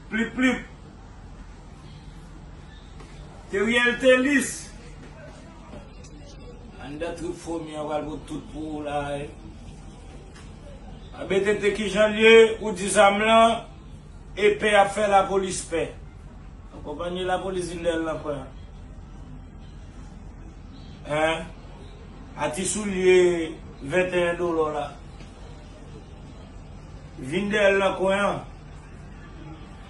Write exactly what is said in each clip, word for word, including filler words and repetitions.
Plip plip. Teriel Telis. Anndan trip fomi an pral pot tout pou ou la. A B T T kijan l ye, ou di zam lan, e pè ap fè lapolis pè. Konpanye lapolis vin dèyè l nan kwen an. Hein? A ti soulye venteyen dola la. Vin dèyè l nan kwen an.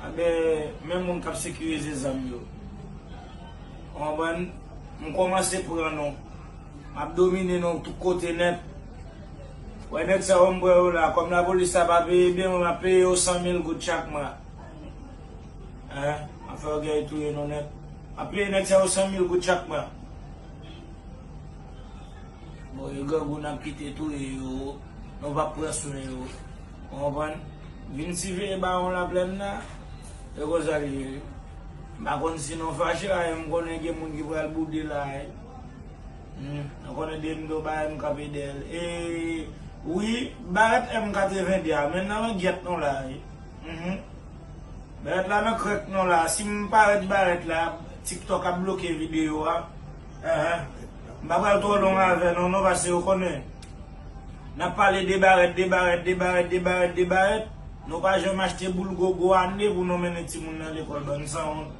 Aben, men moun k ap sekirize zam yo. Ou konprann? M kòmanse pran non. M ap domine non tout kote nèt. Wè nèg sa yo m pran yo la. Kòm lapolis la pa peye byen, mwen m ap peye yo san mil goud chak mwa. Hein? M ap fè yo gay touye non nèt. M ap peye nèg sa yo san mil goud chak mwa. Bon, e grangou n ap kite touye yo, nou p ap pran swen yo. Ou konprann? Vin siveye bawon Laplèn nan, e konsa l ye. M pa konn si nou fache la, e m konnen gen moun ki pral boude la, e. Hmm, nou konnen de m do bagay m kanpe dèyè l. E, wi, barèt M katreven de a, men nan langyèt nou la, e. Mhm. Barèt la nan krèk non la. Si m parèt barèt la, TikTok ap bloke videyo a. Enhen. M pa pral twò long avè nou non, paske yo konnen. N ap pale de barèt, de barèt, de barèt, de barèt, de barèt. Nou pa janm achte boul gogo ane pou nou mennen timoun nan lekòl, bann sanwont.